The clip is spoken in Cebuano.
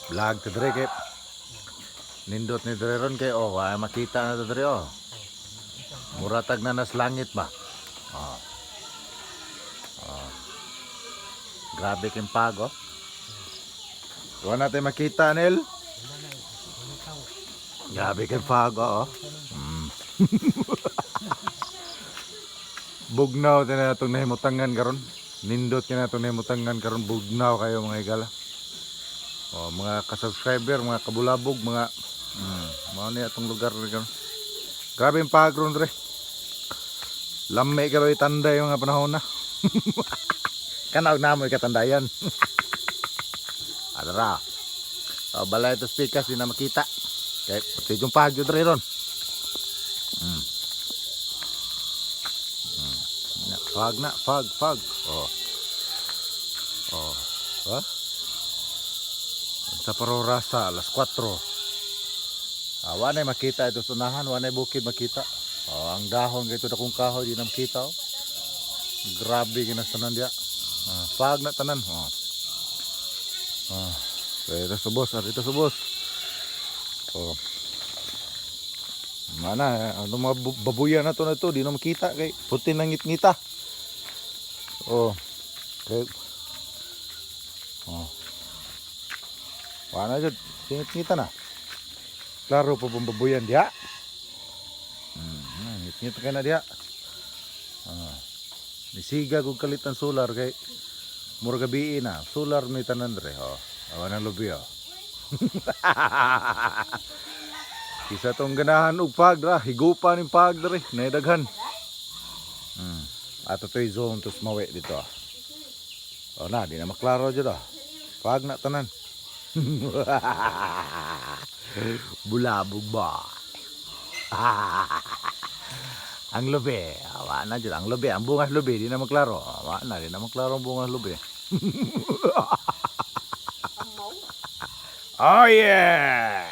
Vlog to dre kay nindot ni dre ron kay oh, wa makita na to dre oh. Muratag na nas langit ba. Oh. Oh. Grabe kay pag oh. Wa natin makita nil. Grabe kay fog oh. Bugnaw din na itong nahimutangan karon. Nindot ka na itong nahimutangan karon, bugnaw kayo, mga higala. Oh, mga ka-subscriber, mga kabulabog, mga mao ni atong lugar ni karon. Grabe yung fog ron dre. Lamay karon itanday mga panahon na. Kanaog na mo katandayan. Adara. Oh, balay ito speakers di na makita. Kay pati yung fog yun dre ron. Na, fog na, fog, fog. Oh. Oh. Ha? Sa parorasa, alas 4. Ah, wa na makita ito sa unahan, wa na bukid makita. Oh, ang dahon kay ito dakong kahoy di na makita oh. Grabe kina tanan diya. Ah, fog na tanan. Oh. Ah, ito sa boss, ah, ito sa boss. Oh. Mana, ano mga babuyan na to, di na makita kay puti na ngit-ngita. Oh. Kay. Oh. Wala jud, ngit-ngita na. Klaro po pong babuyan diha. Ngit-ngit kay na diha. Ah. Nisiga kog kalit ang solar kay murag gabi na. Solar ni tanan dre, oh. Awa nang lubi oh. Isa tong ganahan og fog dra, higupa ning fog dre, naidaghan. Ato to'y zone to mawi dito. Ah. O na, di na maklaro dyan ah. Fog na tanan. Bulabog ba? Ang lubi, awa na dyan. Ang lubi, ang bungas lubi, di na maklaro. Awa na, di na maklaro ang bungas lubi. Amaw. Oh yeah!